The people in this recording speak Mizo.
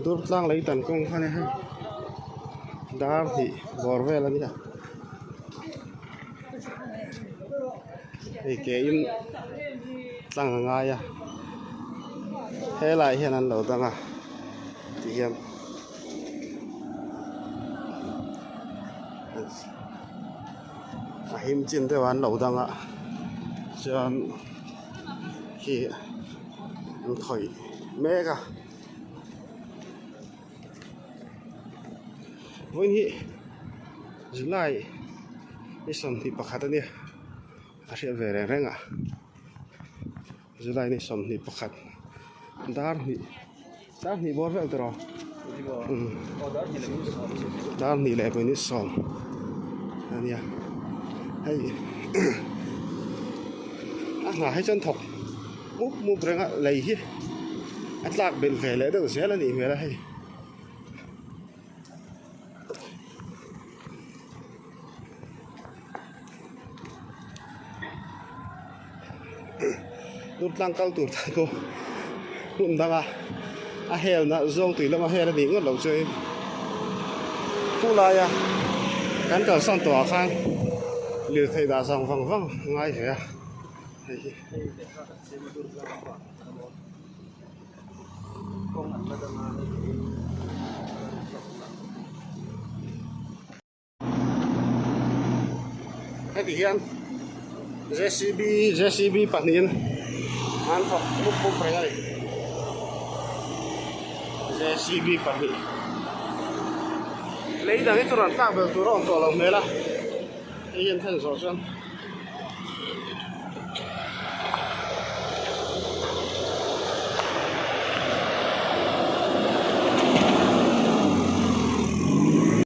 Durtlang lei tan kawng kha nia hei dar hnih bawr vel a nia hei ke in tlang a ngai a helai hian an lo dang a ti hian. A him chin deuh an lo dang a chuan khi an khawih mek a vawiin hi July ni 21 a nia a hriat ve reng reng a July ni 21 dar hnih dar hnih bawr vel tawh dar hnih leh minute sawm a nia hei a hnah hi chuan thawk mup mup reng a lei hi a tlak belh ve leh deuh zel a nih hmel a hei. Durtlang kal tur tan pawh hmun danga a helna zawng tui lama hel a nih ngawt loh chuan khu laia kan kalsan tawhah khan lirthei dah zang vang vang a ngai ve a hei hi. Heti hian JCB JCB pahnihin an thawk mup mup reng a ni JCB pahnih lei dang hi chu rawn tlak belh tur a awm tawh lo hmel a hei hian then zawh chuan.